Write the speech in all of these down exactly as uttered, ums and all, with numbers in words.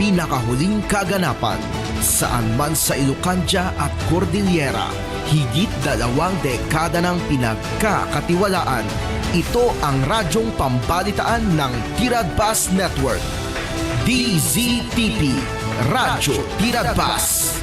Pinakahuling kaganapan, saan man sa Ilocandia at Cordillera, higit dalawang dekada nang pinagkakatiwalaan. Ito ang radyong pambalitaan ng Tiradbas Network. D Z T P, Radyo Tiradbas.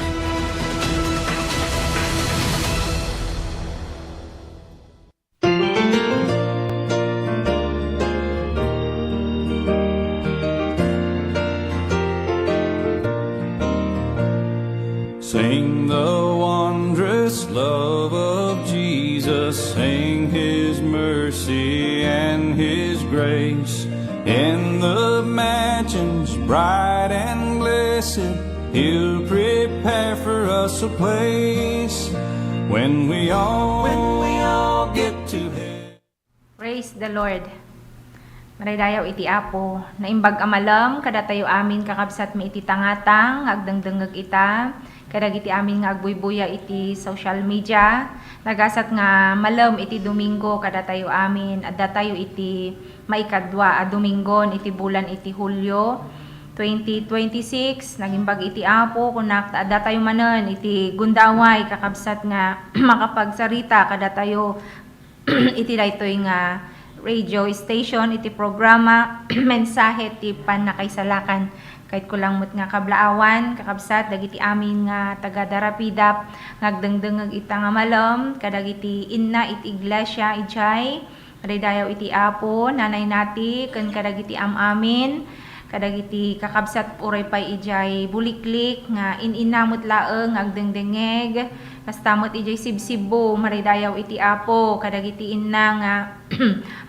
Sing the wondrous love of Jesus, sing his mercy and his grace. In the mansions bright and blessed, he'll prepare for us a place when we all, when we all get to heaven. Praise the Lord. Maraydayaw iti Apo. Naimbag a malem kadatayo amin, kakabsatmi iti tangatang nga agdengdengngeg ita, kadagiti amin nga agbuybuya iti social media. Nagasat nga malem iti Domingo kadatayo amin. Addatayo iti maikadua a Domingon iti bulan iti Hulio twenty twenty-six. Nagimbag iti Apo, kunak ta addatayo manen iti gundaway, kakabsat, nga makapagsarita kadatayo iti daytoy nga radio station, iti programa, Mensahe ti Pannakaisalakan. Kayatko lang met nga kablaawan, kakabsat, dagiti amin nga taga-Darapidap nga agdengdengngeg ita nga malem, kadagiti inna iti iglesia idiay, maraydayaw iti Apo, Nanay Nati, ken kadagiti am-amin, kadagiti kakabsat uray pay idiay Buliklik nga in-inna met laeng nga agdengdengngeg, kasta met idiay Sibsibbo, maraydayaw iti Apo, kadagiti inna nga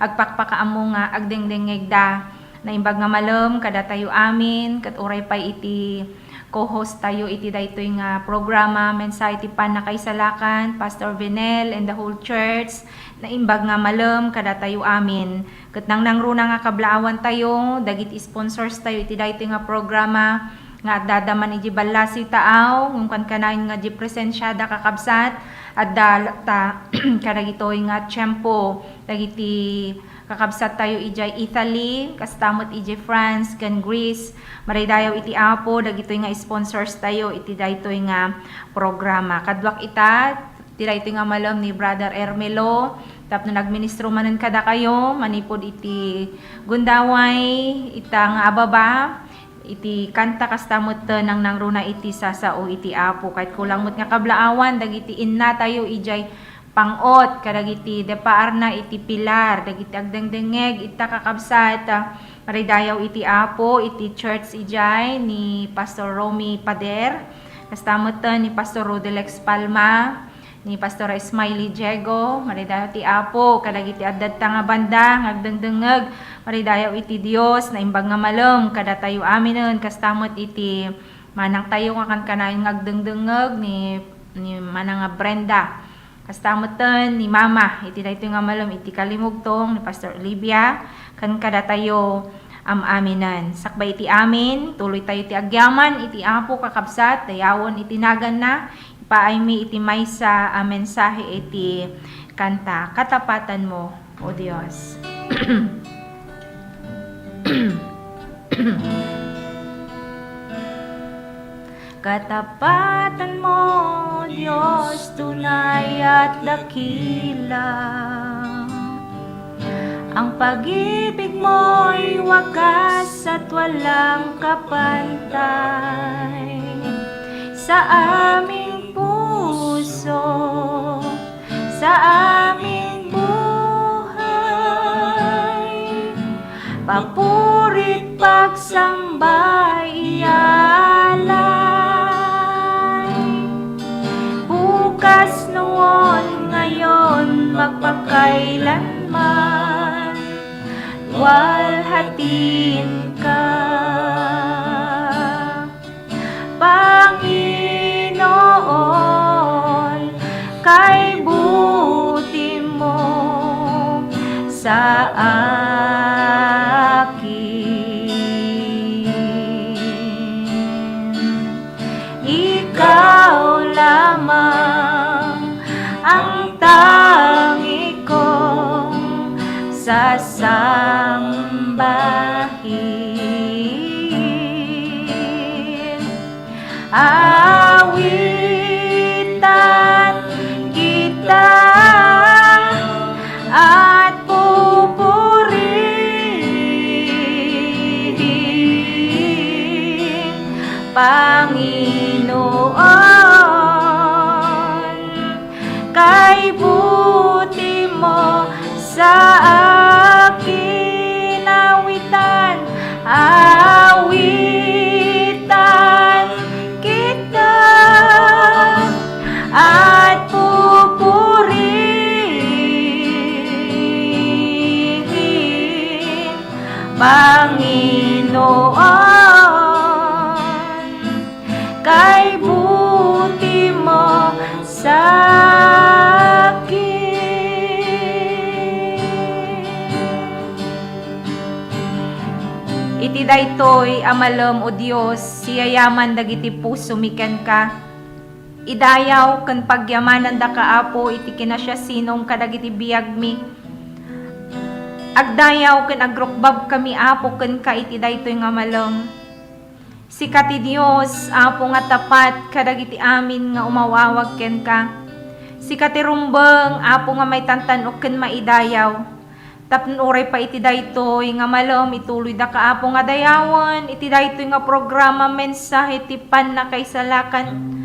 agpakpakaammo nga agdengdengngegda. Naimbag nga malem kadatayo amin, ket uray pay iti co-host tayo iti daytoy nga programa, Mensahe ti Pannakaisalakan, Pastor Venel and the whole church. Naimbag nga malem kadatayo amin. Ket nangnangruna nga kablaawan tayo, dagiti sponsors tayo iti daytoy nga programa, nga addada man iti ballasiw taaw, ngem kankanayon nga di presensiada, kakabsat, adda ta kadagitoy nga tiempo, dagiti kakabsat tayo idiay Italy, kasta met idiay France, ken Greece. Maraydayaw iti Apo, dagitoy nga sponsors tayo iti daytoy nga programa. Kaduak ita, ti daytoy nga malem ni Brother Ermelo, tapno nagministro manen kadakayo manipud iti gundaway ita nga ababa, iti kanta kasta met nangnangruna iti sasao iti Apo. Kayatko lang met nga kablaawan dagiti inna tayo idiay Pang-ot, kadagiti depaarna iti pilar, dagiti agdengdengngeg ita, kakabsat, maraydayaw iti Apo, iti church idiay ni Pastor Romy Pader, kasta met ni Pastor Rodelex Palma, ni Pastora Smiley Diego, maraydayaw ti Apo, kadagiti adda dita nga banda nga agdengdengngeg, maraydayaw iti Dios, naimbag nga malem kadatayo aminen, kasta met iti manangtayo nga kankanayon nga agdengdengngeg ni, ni Manang nga Brenda. Kasta metten ni Mama, iti daytoy nga malem iti kalimugtong ni Pastor Olivia, ken kadatayo am-aminen. Sakbay iti amin, tuloy tayo ti agyaman iti Apo, kakabsat, dayawen iti naganna, ipaaymi iti maysa a mensahe iti kanta, Katapatanmo, O Dios. Katapatanmo, Dios, tunay at dakila. Ang pag-ibig mo'y wagas at walang kapantay sa aming puso, sa aming buhay. Papuri't pagsamba ialay. Bukas, nuon, ngayon, magpakailanman, luwalhatin ka. Panginoon, kaibuti mo sa akin. Ikaw lamang ang tangi kong sasambahin. Awitan kita at pupurihin, Panginoon, kay buti mo sa akin. Awitan, awitan kita at pupurihin, Panginoon, kay buti mo sa akin. Iti daytoy a malem, O Dios, siyayaman dagiti pusomi kenka. Idayaw ken pagyamanandaka, Apo, iti kinasiasinom kadagiti biagmi. Agdayaw ken agrukbabkami, Apo, kenka iti daytoy nga malem. Sika ti Dios, Apo, nga tapat kadagiti amin nga umawawag kenka. Sika ti rumbeng, Apo, nga maitantan-ok ken maidayaw. Tapno uray pay iti daytoy nga malem, ituloydaka, Apo, nga dayawen iti daytoy nga programa, mensahe ti pannakaisalakan.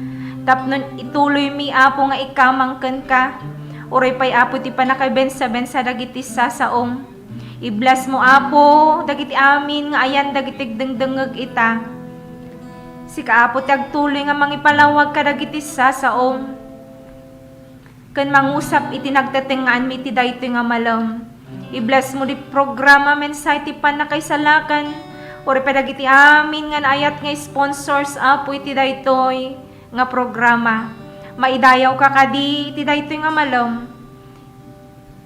Tapno ituloymi, Apo, nga ikamang kenka. Uray pay, Apo, ti pannakaibensa-bensa dagiti sasaom. Iblasmo, Apo, dagiti amin nga ayan dagiti agdengdengngeg ita. Sika, Apo, ti agtuloy nga mangipalawag kadagiti sasaom ken mangusap iti nagtetengngaanmi iti daytoy nga malem. Iblasmo ti programa, mensahe ti pannakaisalakan, uray pay dagiti amin nga naayat nga sponsors, Apo, iti daytoy nga programa. Maidayawka kadi iti daytoy nga malem.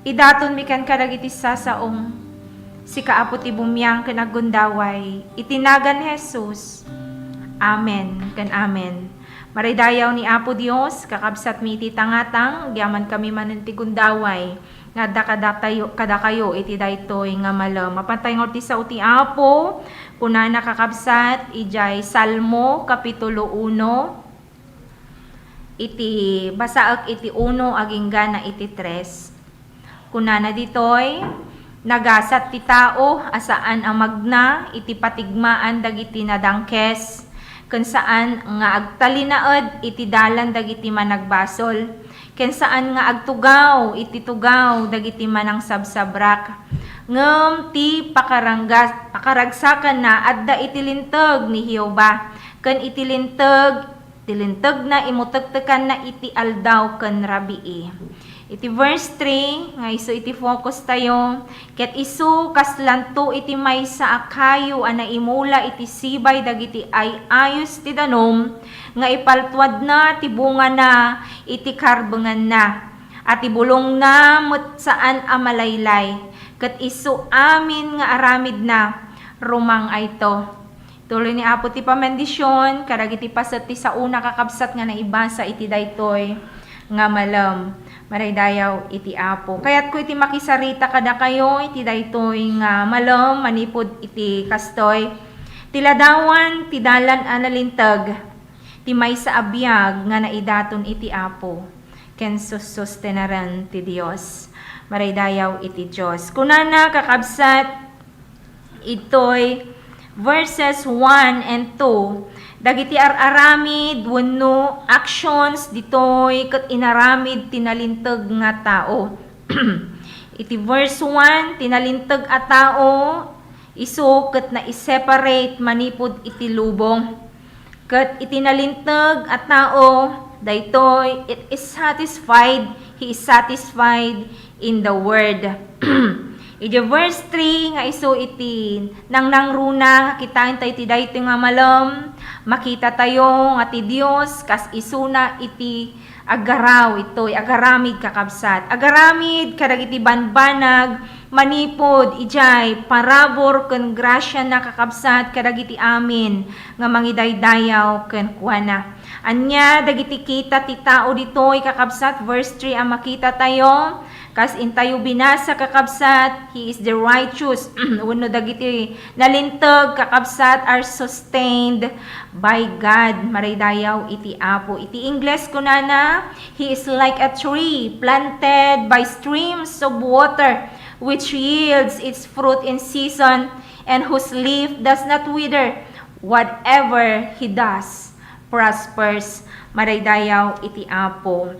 Idatonmi kenka dagiti sasaom. Sika, Apo, ti bumiang ken aggundaway. Iti nagan ni Jesus. Amen ken amen. Maraydayaw ni Apo Dios, kakabsatmi iti tangatang, agyamankami manen ti gundaway nga adda kadatayo, kadakayo iti daytoy nga malem. Mapantay nga ti sao ti Apo, kunana, kakabsat, idiay Salmo, Kapitulo uno, iti, basaek iti uno agingga na iti tres. Kunana ditoy, nagasat ti tao a saan a magna iti patigmaan dagiti nadangkes, ken saan nga agtalinaed iti dalan dagiti managbasol, ken saan nga agtugaw iti tugaw dagiti manangsabsabrak. Ngem ti pakaranggas-, pakaragsakanna adda iti linteg ni Jehovah, ken iti linteg ti lintegna imutektekanna iti aldaw ken rabii. Iti verse three, nga isu iti focus tayo, ket isu kaslanto iti maysa a kayo a naimula iti sibay dagiti ay-ayos ti danum, nga ipaltuadna ti bungana iti karbenganna, a ti bulongna met saan a malaylay, ket isu amin nga aramidna, rumang-ayto. Tuloy ni Apo ti pamendisyon kadagiti paset ti saona, kakabsat, nga naibasa iti daytoy nga malem. Maraydayaw iti Apo. Kayatko iti makisarita kadakayo iti daytoy nga malem manipud iti kastoy. Ti ladawan ti dalan a nalinteg ti maysa a biag nga naidaton iti Apo ken sussustenaren ti Dios. Maraydayaw iti Dios. Kunana, kakabsat, Itoy verses one and two, dagiti ar-aramid wenno actions ditoy ket inaramid ti nalinteg nga tao. Iti verse one, ti nalinteg a tao, isu ket naiseparate manipud iti lubong. Ket iti nalinteg a tao, daytoy, it is satisfied, he is satisfied in the word. Iti verse three nga isu iti nangnangruna nga kitaen tayo iti daytoy nga malem, makita tayo nga ti Dios kas isuna iti agaraw itoy, agaramid, kakabsat. Agaramid kadagiti banbanag manipud idiay parabur ken grasiana, kakabsat, kadagiti amin nga mangidaydayaw kenkuana. Ania dagiti kita ti tao ditoy, kakabsat? Verse three a makita tayo, Kas intayo binasa, kakabsat, he is the righteous. Wenno dagiti nalinteg, kakabsat, are sustained by God. Maraydayaw iti Apo. Iti Ingles, kunana, he is like a tree planted by streams of water, which yields its fruit in season, and whose leaf does not wither. Whatever he does prospers. Maraydayaw iti Apo.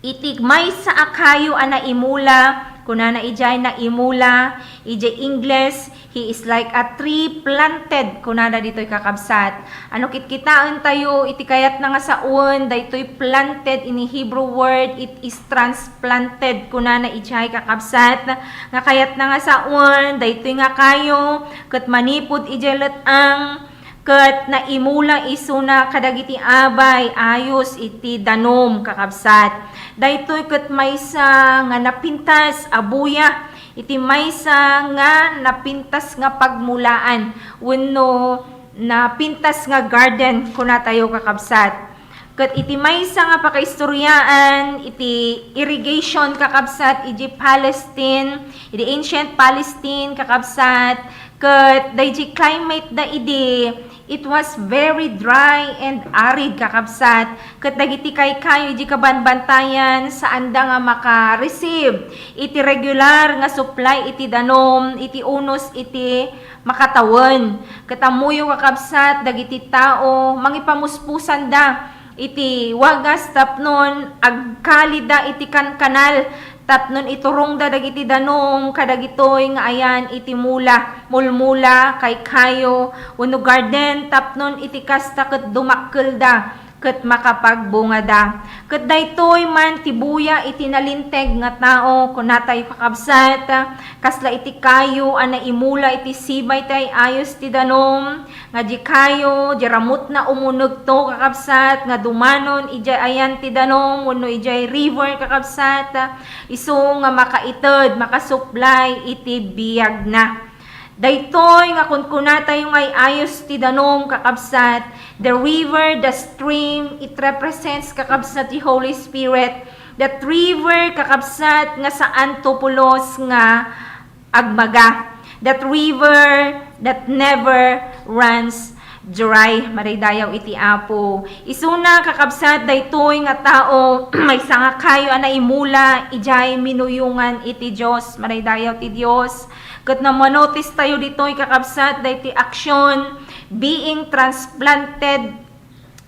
Iti maysa a kayo a naimula, kunana idiay naimula, idiay Ingles, he is like a tree planted, kunana ditoy, kakabsat. Ano, kitkitaentayo, iti kayatna nga sawen, daytoy planted in Hebrew word, it is transplanted, kunana idiay, kakabsat, nga kayatna nga sawen, daytoy nga kayo, ket manipud idiay let-ang, ket naimula isuna kadagiti abay ayos iti danum, kakabsat. Daytoy ket maysa nga napintas a buya iti maysa nga napintas nga pagmulaan wenno napintas nga garden, kunatayo, kakabsat. Ket iti maysa nga pakaistoriaan iti irrigation, kakabsat, iti Palestine, iti ancient Palestine, kakabsat, ket daydi climate da idi, it was very dry and arid, kakabsat. Ket dagiti kaykayo iti kabanbantayan, saanda nga maka-receive iti regular nga supply iti danum, iti unos iti makatawen. Ket ammoyo, kakabsat, dagiti tao, mangipamuspusanda iti wagas tapnon agkalida iti kankanal, tapnon iturongda dagiti danum kadagitoy nga ayan iti mula, mulmula, kaykayo, wenno garden, tapnon iti kasta ket dumakkelda ket makapagbungada. Ket daytoy man ti buya iti nalinteg nga tao, kunatayo, kakabsat, kasla iti kayo a naimula iti sibay ti ay-ayos ti danum, nga di kayo, di ramutna umunegto, kakabsat, nga dumanon idiay ayan ti danum wenno idiay river, kakabsat, isu nga makaited, makasuplay iti biagna. Daytoy nga kunkunatayo nga ay-ayos ti danum, kakabsat, the river, the stream, it represents, kakabsat, the Holy Spirit. That river, kakabsat, nga saan to pulos nga agmaga. That river that never runs dry. Maraydayaw iti Apo. Isuna, kakabsat, daytoy nga tao, maysa nga kayo a naimula idiay minuyongan iti Dios. Maraydayaw ti Dios. Ket no manotis tayo ditoy, kakabsat, daytoy action, being transplanted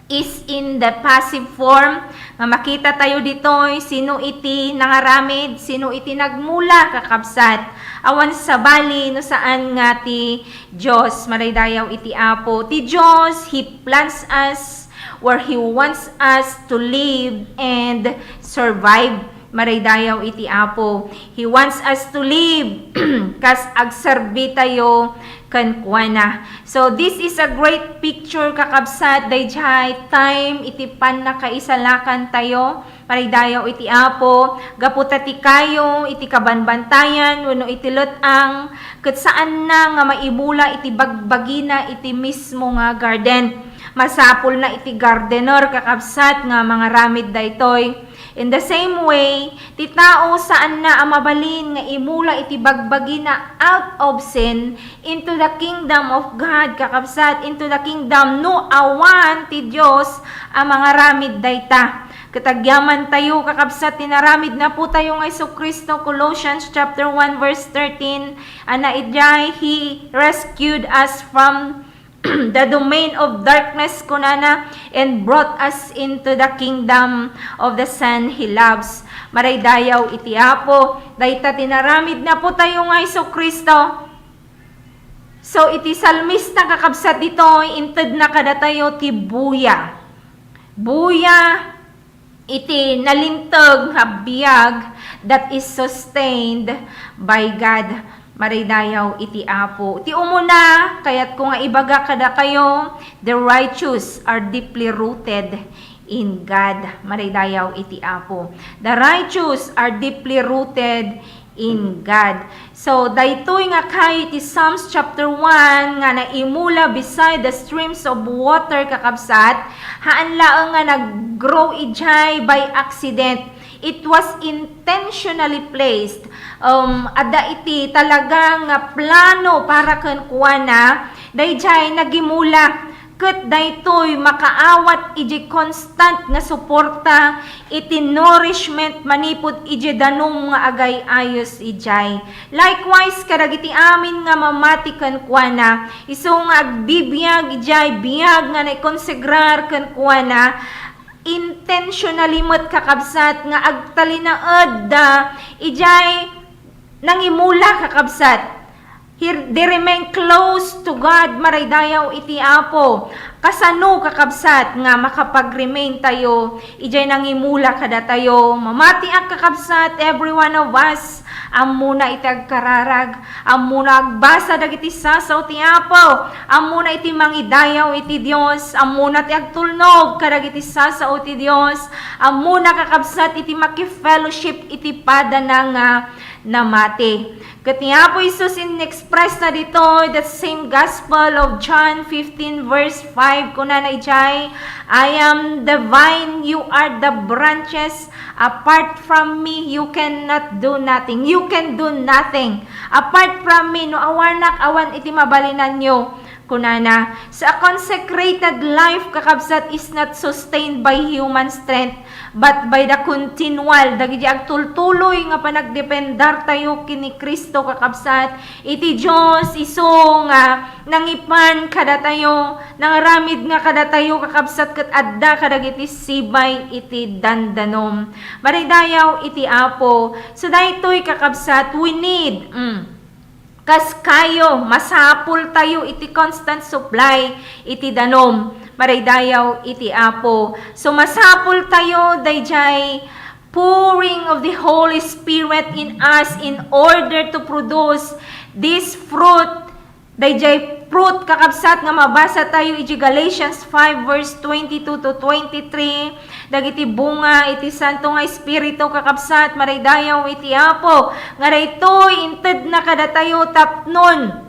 is in the passive form, nga makita tayo ditoy, sino iti nangaramid, sino iti nagmula, kakabsat. Awan sabali no saan nga ti Dios. Maraydayaw iti Apo. Ti Dios, He plants us where He wants us to live and survive. Maraydayaw iti Apo. He wants us to live kas agserbi tayo kenkuana. So, this is a great picture, kakabsat, daydiay time iti pannakaisalakan tayo. Maraydayaw iti Apo, gapu ta ti kayo iti kabanbantayan wenno iti let-ang, ket saanna nga maimula iti bagbagina iti mismo nga garden. Masapulna iti gardener, kakabsat, nga mangaramid daytoy. In the same way, ti tao saanna a mabalin nga imula iti bagbagina out of sin into the kingdom of God, kakabsat, into the kingdom no awan ti Dios a mangaramid dayta. Ket agyaman tayo, kakabsat, ti naramid na po tayo nga Jesu-Cristo, Colossians chapter one verse thirteen, ana idiay, He rescued us from the domain of darkness, kunana, and brought us into the kingdom of the Son He loves. Maraydayaw iti Apo, dayta ti naramid na po tayo nga Jesu-Cristo. So, iti salmista, kakabsat, ditoy, intedna kadatayo ti buya. Buya iti nalinteg nga biag that is sustained by God. Maraydayaw iti Apo. Ti umuna, kayatko nga ibaga kadakayo, the righteous are deeply rooted in God. Maraydayaw iti Apo. The righteous are deeply rooted in God. So, daytoy nga kayo iti Psalms chapter one nga naimula beside the streams of water, kakabsat, haan laeng nga nag-grow idiay by accident. It was intentionally placed. Um, adda iti talaga nga plano para kenkuana, daydiay nagimula. Ket daytoy makaawat iti constant nga suporta iti nourishment manipud iti danum nga agay-ayos idiay. Likewise, kadagiti amin nga mamati kenkuana, isu nga agbibiag idiay biag nga naikonsagrar kenkuana, intentionally met, kakabsat, nga agtalinaedda idiay nangimula, kakabsat. Here, they remain close to God, maraydayaw iti Apo. Kasano, kakabsat, nga makapag-remain tayo idiay nangimula kadatayo? Mamatiak, kakabsat, every one of us, ammona iti agkararag, ammona agbasa dagiti sasao ti Apo, ammona iti mangidayaw iti Dios, ammona ti agtulnog kadagiti sasao ti Dios, ammona, kakabsat, iti makifellowship iti padana nga namati. Ket ni Apo Jesus in-express na ditoy, that same Gospel of John fifteen verse five, kunana idiay, "I am the vine, you are the branches. Apart from me, you cannot do nothing. You can do nothing. Apart from me, no awanak, awan iti mabalinanyo," kunana. So, a consecrated life, kakabsat, is not sustained by human strength, but by the continual, dagiti agtultuloy nga panagdependartayo ken ni Cristo, kakabsat, iti Dios isu nga nangipan kadatayo, nangaramid nga kadatayo, kakabsat, ket adda kadagiti sibay iti dandanom. Maraydayaw iti Apo. So, daytoy, kakabsat, we need, mm, kas kayo, masapul tayo iti constant supply iti danum. Maraydayaw iti Apo. So, masapul tayo daydiay pouring of the Holy Spirit in us in order to produce this fruit. Daydiay fruit, kakabsat, nga mabasa tayo iti Galatians five verse twenty-two to twenty-three. Dagiti bunga iti Santo nga Espiritu, kakabsat, maraydayaw iti Apo, nga daytoy intedna kadatayo tapnon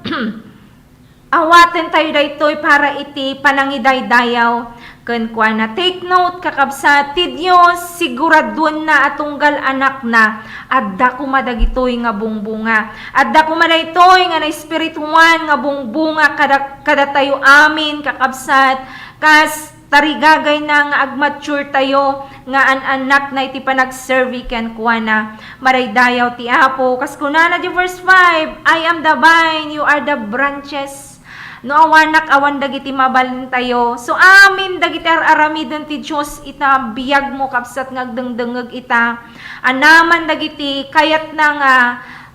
awaten tayo daytoy para iti panangidaydayaw kenkuana. Take note, kakabsat, ti Dios siguraduenna a tunggal anakna, adda koma dagitoy nga bungbunga. Adda koma daytoy nga naespirituan nga bungbunga kada-, kadatayo amin, kakabsat, kas tarigagayna nga agmature tayo nga an-annakna iti panagserbi kenkuana. Maraydayaw ti Apo. Kas kunana di verse five, "I am the vine, you are the branches." No awanak, awan dagiti mabalintayo. So, amin dagiti ar-aramiden ti Dios ita biagmo, kabsat, nga agdengdengngeg ita. Anaman dagiti kayatna nga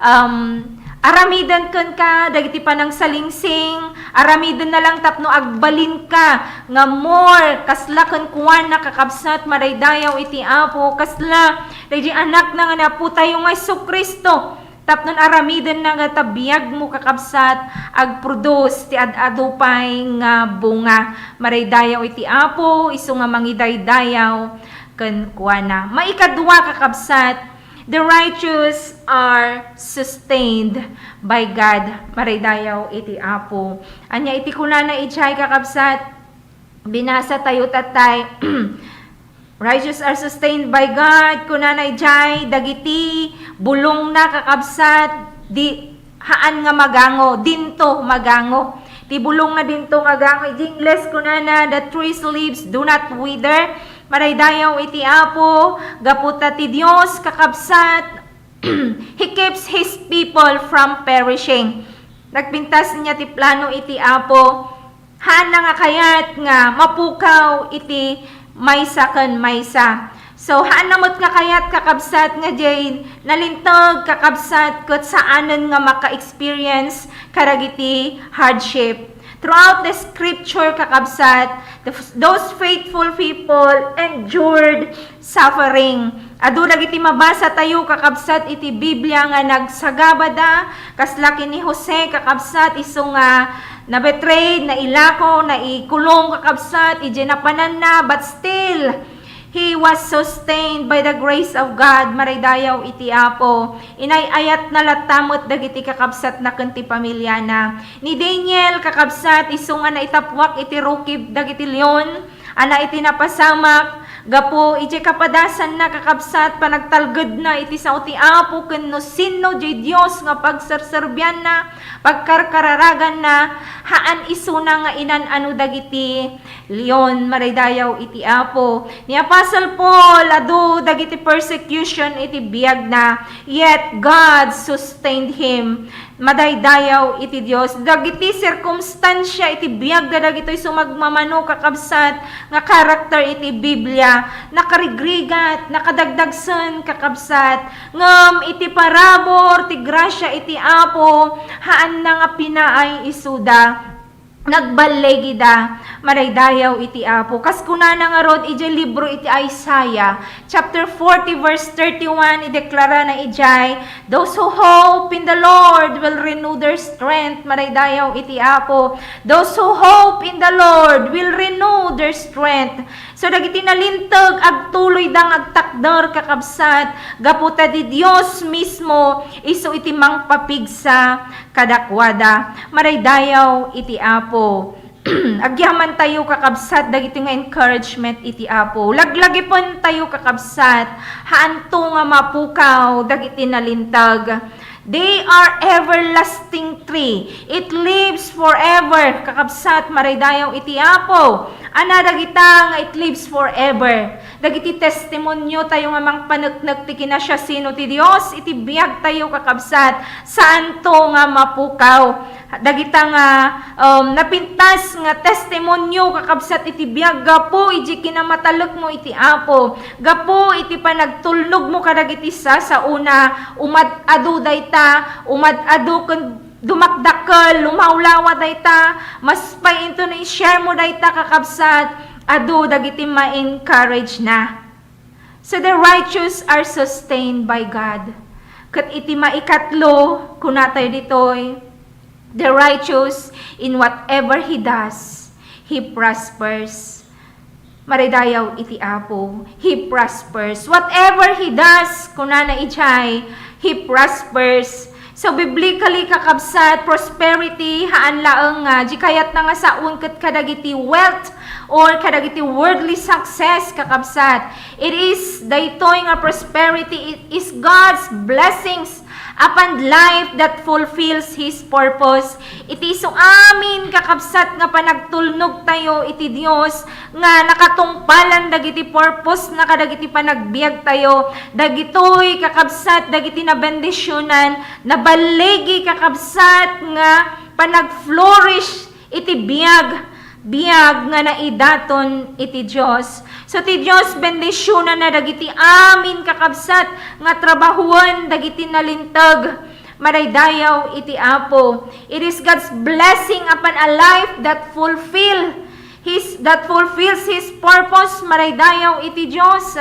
um, aramiden kenka dagiti panangsalingsing, aramiden na lang tapno agbalinka nga more kasla kenkuana, kakabsat, maraydayaw iti Apo, kasla dagiti anakna nga ni Apotayo nga Jesu-Cristo, tapnon aramidenna nga ta biagmo, kakabsat, agproduce ti ad-adu pay nga bunga. Maraydayaw iti Apo, isu nga mangidaydayaw kenkuana. Maikadua, kakabsat, the righteous are sustained by God. Maraydayaw iti Apo. Ania iti kunana idiay, kakabsat? Binasa tayo tatay. "Righteous are sustained by God." Kunana idiay, dagiti bulongna, kakabsat, di haan nga magango, dinto magango. Ti bulongna dinto magango. Iti Ingles, kunana, "The tree's leaves do not wither." Maraydayaw iti Apo, gapu ta ti Dios, kakabsat, He keeps His people from perishing. Nagpintas niya ti plano iti Apo. Haanna nga kayat nga mapukaw iti maysa ken maysa. So, haanna met nga kayat, kakabsat, nga diay nalinteg, kakabsat, ket saanen nga maka-experience kadagiti hardship. Throughout the scripture, kakabsat, the, those faithful people endured suffering. Adu dagiti mabasa tayo, kakabsat, iti Biblia nga nagsagabada, kasla ken ni Jose, kakabsat, isu nga na-betrayed, nailako, naikulong, kakabsat, idiay napananna, but still, he was sustained by the grace of God. Maraydayaw iti Apo. Inay-ayatna latta met dagiti kakabsatna ken ti pamiliana. Ni Daniel, kakabsat, isu nga naitappuak iti rukib dagiti leon, ana iti napasamak, Gapu iti kapadasanna, kakabsat, panagtalgedna iti sao ti Apo ken no sinno diay Dios nga pagserserbianna, pagkarkararaganna, haan isuna nga inan-ano dagiti leon. Madaydayaw iti Apo. Ni Apostle Paul, adu dagiti persecution iti biagna, yet God sustained him. Madaydayaw iti Dios. Dagiti sirkumstansia iti biag da dagitoy sumagmamano, kakabsat, nga karakter iti Biblia, nakarigrigat, nakadagdagsen, kakabsat. Ngem iti parabur ti grasia iti Apo, haanna nga pinaay isuda. Nagballigida. Madaydayaw iti Apo. Kas kunana ngarud idiay libro iti Isaiah, chapter forty, verse thirty-one, ideklarana idiay, "Those who hope in the Lord will renew their strength." Madaydayaw iti Apo. "Those who hope in the Lord will renew their strength." So, dagiti nalinteg, agtuloyda nga agtakder, kakabsat, gapu ta ti Dios mismo isu iti mangpapigsa kadakuada. Madaydayaw iti Apo. Agyamantayo, kakabsat, dagiti nga encouragement iti Apo. Laglagipentayo, kakabsat, haanto nga mapukaw dagiti nalinteg. They are everlasting tree. It lives forever. Kakabsat, madaydayaw iti Apo. Ania dagita nga it lives forever? Dagiti testimonio tayo nga mangpaneknek ti kinasiasino ti Dios iti biag tayo, kakabsat, saanto nga mapukaw. Dagita nga, um, napintas nga testimonio, kakabsat, iti biag gapu iti kinamatalekmo iti Apo, gapu iti panagtulnogmo kadagiti sasaona, umad-adu dayta, umad-adu ken dumakdakkel, lumawlawa dayta, mas pay into na i-share mo dayta, kakabsat, adu dagiti ma-encourage na. So the righteous are sustained by God. Ket iti maikatlo, kuna tayo ditoy, the righteous, in whatever he does, he prospers. Madaydayaw iti Apo, he prospers. Whatever he does, kunana idiay, he prospers. So, biblically, kakabsat, prosperity, haan laeng nga, di kayatna nga saon ket kadagiti wealth or kadagiti worldly success, kakabsat. It is daytoy nga prosperity, it is God's blessings upon life that fulfills His purpose. Iti isu amin, kakabsat, nga panagtulnog tayo iti Dios nga nakatungpalan dagiti purpose na kadagiti panagbiag tayo. Dagitoy, kakabsat, dagiti nabendisionan, naballigi, kakabsat, nga panag-flourish iti biag, biag nga naidaton iti Dios. So, ti Dios bendisionanna dagiti amin, kakabsat, nga trabahoen dagiti nalinteg. Madaydayaw iti Apo. It is God's blessing upon a life that fulfill His, that fulfills His purpose. Madaydayaw iti Dios.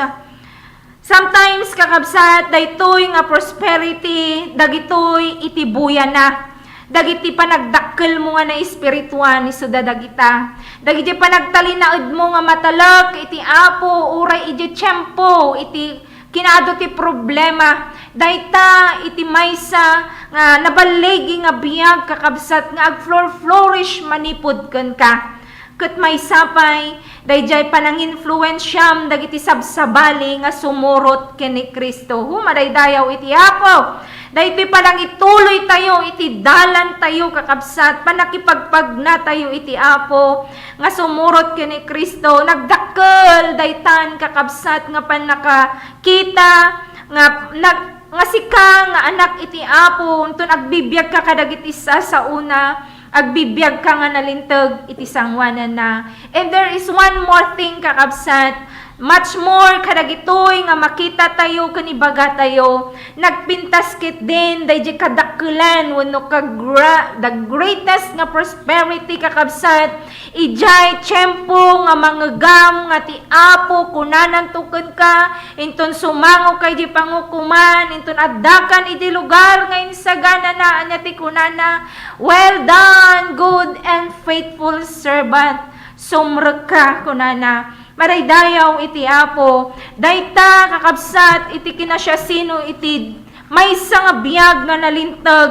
Sometimes, kakabsat, daytoy nga prosperity, dagitoy iti buyana. Dagiti panagdakkelmo nga naespirituan, isuda dagita. Dagiti panagtalinaedmo nga matalek iti Apo, uray iti tiempo, iti kinaadu ti problema. Dayta iti maysa nga naballigi nga biag, kakabsat, nga agflourish manipud kenka. Ket maysa pay, daydiay pananginfluensiam dagiti sabsabali nga sumurot ken ni Cristo. Hu, madaydayaw iti Apo. Daytoy panangituloy tayo iti dalan tayo, kakabsat, panakipagpagna tayo iti Apo nga sumurot ken ni Cristo. Nagdakkel daytan, kakabsat, nga pannakakita nga nag-, nga sika nga anak iti Apo, inton agbibiagka kadagiti sasaona, agbibiagka nga nalinteg iti sangoananna. And there is one more thing, kakabsat, much more kadagitoy nga makita tayo ken ibaga tayo, nagpintas ketdin daydi kadakkelan wenno kagra-, the greatest nga prosperity, kakabsat, idiay tiempo nga mangegam nga ti Apo kunananto kenka, inton sumangoka idi pangukoman, inton addakan idi lugar nga insaganana, ania ti kunana, "Well done, good and faithful servant." Sumrekka, kunana. Madaydayaw iti Apo. Dayta, kakabsat, iti kinasiasino iti maysa nga biag nga nalinteg.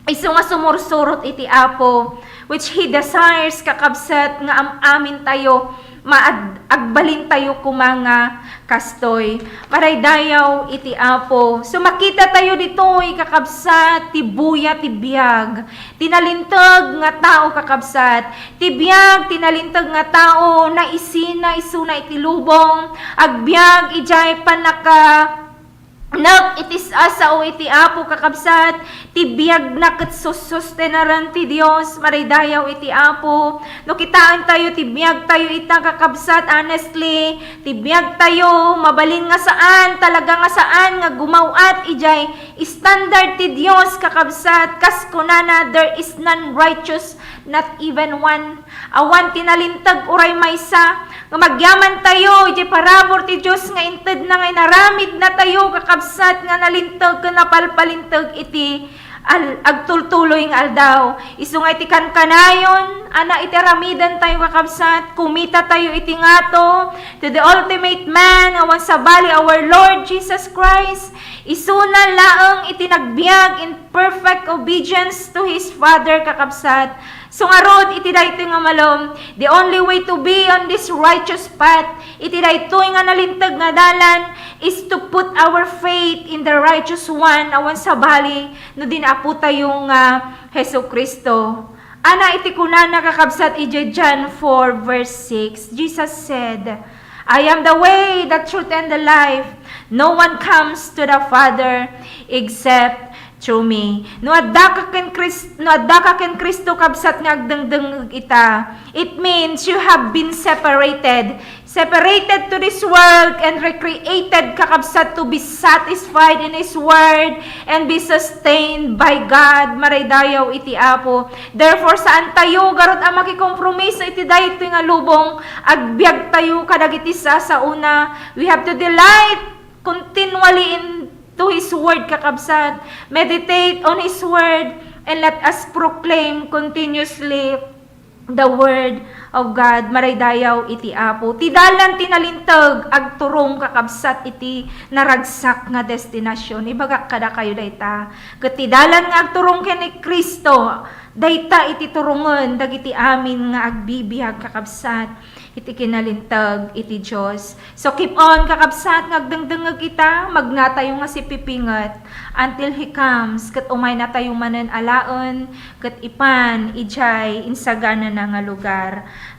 Isu nga sumursurot iti Apo. which He desires, kakabsat, nga am-amin tayo, maad-, agbalin tayo koma nga kastoy. Maraydayaw iti Apo. So, makita tayo ditoy, kakabsat, ti buya ti biag. Ti nalinteg nga tao, kakabsat. Ti biag, ti nalinteg nga tao, naisina isuna iti lubong. Agbiag idiay pannaka-, nek iti s-, a sao iti Apo, kakabsat, ti biagna ket sussustenaren ti Dios, maraydayaw iti Apo. No kitaen tayo ti biag tayo ita, kakabsat, honestly, ti biag tayo, mabalin nga saan, talaga nga saan nga gumaw-at idiay standard ti Dios, kakabsat, kas kunana, "There is none righteous, not even one." Awan ti nalinteg uray maysa. Nga agyaman tayo iti parabur ti Dios nga intedna nga inaramidna tayo, kakabsat, nga nalinteg ken napalpalinteg iti al-, agtultuloy nga aldaw. Isu nga iti kankanayon, ana, iti aramiden tayo, kakabsat, kumita tayo iti ngato, to the ultimate man, awan sabali, our Lord Jesus Christ. Isuna laeng iti nagbiag in perfect obedience to his Father, kakabsat. So ngarud, iti daytoy nga malem, the only way to be on this righteous path, iti daytoy nga nalinteg nga dalan, is to put our faith in the righteous one, awan sabali, no di ni Apo tayo nga Jesu-Cristo. Ana iti kunana, kakabsat, idiay John four verse six, Jesus said, "I am the way, the truth, and the life. No one comes to the Father except through me." No addaka ken Kris-, no addaka ken Cristo, kabsat, nga agdengdengngeg ita, it means you have been separated. Separated to this world and recreated, kakabsat, to be satisfied in His Word and be sustained by God. Maraydayaw iti Apo. Therefore, saan tayo garud a makikompromiso iti daytoy nga lubong. Agbiag tayo kadagiti sasaona. We have to delight continually into His Word, kakabsat. Meditate on His Word and let us proclaim continuously the Word of God. Maraydayaw iti Apo. Ti dalan ti nalinteg agturong, kakabsat, iti naragsak nga destinasyon. Ibagak kadakayo dayta. Ket ti dalan nga agturong ken ni Cristo, dayta iti turongen dagiti amin nga agbibiag, kakabsat, iti kinalinteg iti Dios. So, keep on, kakabsat, nga agdengdengngeg ita, magnatayo nga sipipinget until He comes, ket umaynatayo manen alaen, ket ipan idiay insaganana nga lugar.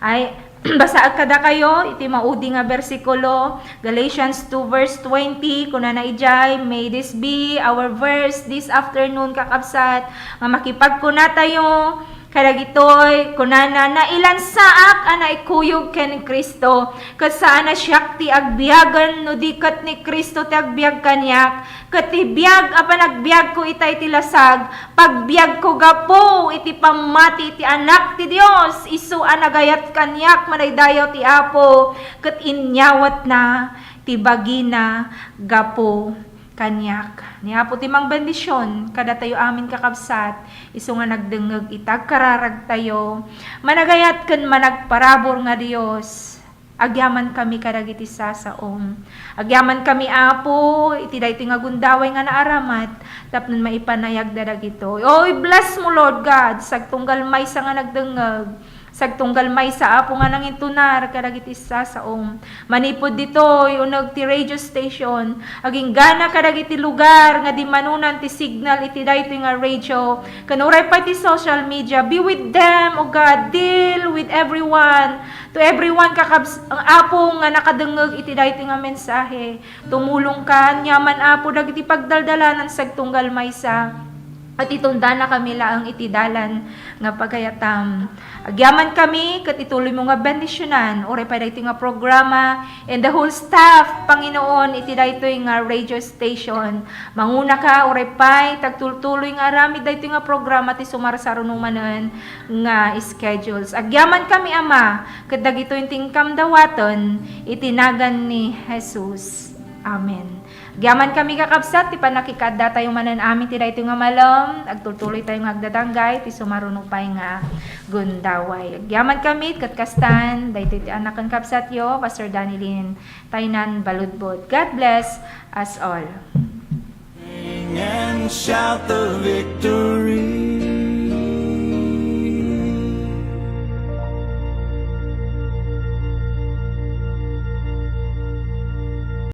Ay, basaek kadakayo iti maudi nga bersikulo, Galatians two verse twenty, kunana idiay, "May this be our verse this afternoon, kakabsat, nga makipagkunatayo kadagitoy," kunana, "Nailansaak a naikuyog ken Cristo, ket saan a siak ti agbiagen, no di ket ni Cristo ti agbiag kaniak, ket ti biag a panagbiagko ita iti lasag, pagbiagko gapu iti pammati iti Anak ti Dios, isu a nagayat kaniak." Maraydayaw ti Apo, ket inyawatna ti bagina gapu kaniak. Ni Apo ti mangbendision kadatayo amin, kakabsat, isu nga nagdengngeg ita agkararagtayo. Managayat ken managparabur nga Dios, agyamankami kadagiti sasaom. Agyamankami, Apo, iti daytoy nga gundaway nga naaramat, tapno maipanayagda dagitoy. O, i-bless mo, Lord God, sagtunggal maysa nga nagdengngeg. Sagtunggal maysa, Apo, nga nangintunar kadagiti sasaom. Manipud ditoy, uneg ti radio station, aginggana kadagiti lugar nga dimmanunan ti signal iti daytoy nga radio, ken uray pay ti social media. Be with them, O God. Deal with everyone. To everyone, kakabs-, Apo, nga nakadengngeg iti daytoy nga mensahe. Tumulongka, aniaman, Apo, dagiti pagdaldalanan sagtunggal maysa. Ket itundanakami laeng iti dalan nga pagayatam. Agyamankami, ket ituloymo nga bendisionan, uray pay daytoy nga programa, and the whole staff, Panginoon, iti daytoy nga radio station. Mangunaka, uray pay, ti agtultuloy nga aramid daytoy nga programa ti sumarsaruno manen nga schedules. Agyamankami, Ama, ket dagitoy ti inkam dawaten, iti nagan ni Jesus. Amen. Agyamankami, kakabsat, ti pannakikaadatayo manen amin ti daytoy nga malem. Agtultuloytayo nga agdadanggay ti sumaruno pay nga gundaway. Agyamankami, ket kastan, daytoy ti annak ken kabsatyo, Pastor Danilyn Taynan Baludbod. God bless us all. Sing and shout the victory.